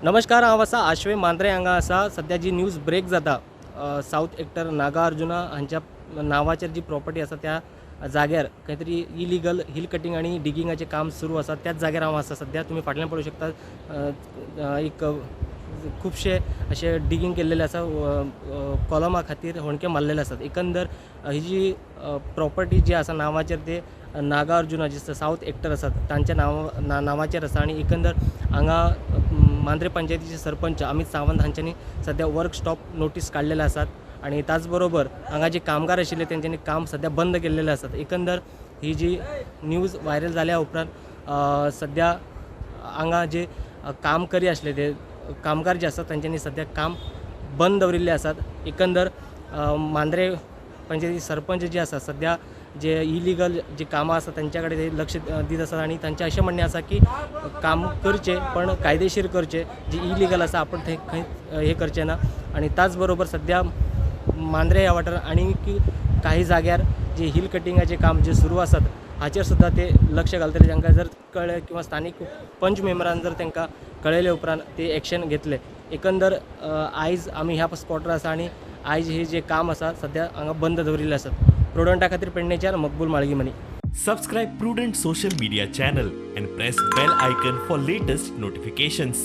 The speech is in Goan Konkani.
नमस्कार, हांव आसा आश्वे मांद्रे हांगा आसा. सद्या जी न्यूज ब्रेक जाता सावथ एक्टर नागार्जुना हांच्या नांवाचेर जी प्रॉपर्टी आसा त्या जाग्यार खंय तरी इलिगल हिल कटिंग आनी डिगिंगाचें काम सुरू आसा. त्याच जाग्यार हांव आसा सद्या. तुमी फाटल्यान पळोवंक शकता एक खुबशे अशे डिगींग केल्लेले आसा, कॉलमा खातीर होणके मारलेले आसात. एकंदर ही जी प्रॉपर्टी जी आसा नांवाचेर ते नागार्जुना जे सावथ एक्टर आसात तांच्या नांवाचेर आसा. आनी एकंदर हांगा मांद्रे पंचायतीचे सरपंच अमित सावंत हांच्यांनी सद्या वर्क स्टॉप नोटीस काडलेले आसात आनी त्याच बरोबर हांगा जे कामगार आशिल्ले तेंच्यांनी काम सद्या बंद केल्लेले आसात. एकंदर ही जी न्यूज व्हायरल जाल्या उपरांत सद्या हांगा जे काम करी आसले ते कामगार जे आसात तांच्यांनी सद्या काम बंद दवरिल्ले आसात. एकंदर मांद्रे पंचायती सरपंच जे आसा सद्या जे इलिगल जे कामां आसा तांच्या कडेन ते लक्ष दीत आसात आनी तांचें अशें म्हणणें आसा की काम करचें पण कायदेशीर करचें, जे इलिगल आसा आपण थंय खंय हें करचें ना. आनी त्याच बरोबर सद्या मांद्रे ह्या वाठारांत आनी काही जाग्यार जे हिल कटिंगाचें काम जे सुरू आसात हाचेर सुद्दां ते लक्ष घालतले. तांकां जर कळ्ळें किंवा स्थानीक पंच मेंबरान जर तांकां कळयले उपरांत ते एक्शन घेतले. एकंदर आयज आमी ह्या स्पॉटार आसा आनी आयज हे जे काम आसा सद्या हांगा बंद दवरिल्ले आसात. प्रुडंटा खातीर पेडणेच्यान Maqbool Malgimani. Subscribe Prudent social media channel and press bell icon for latest notifications.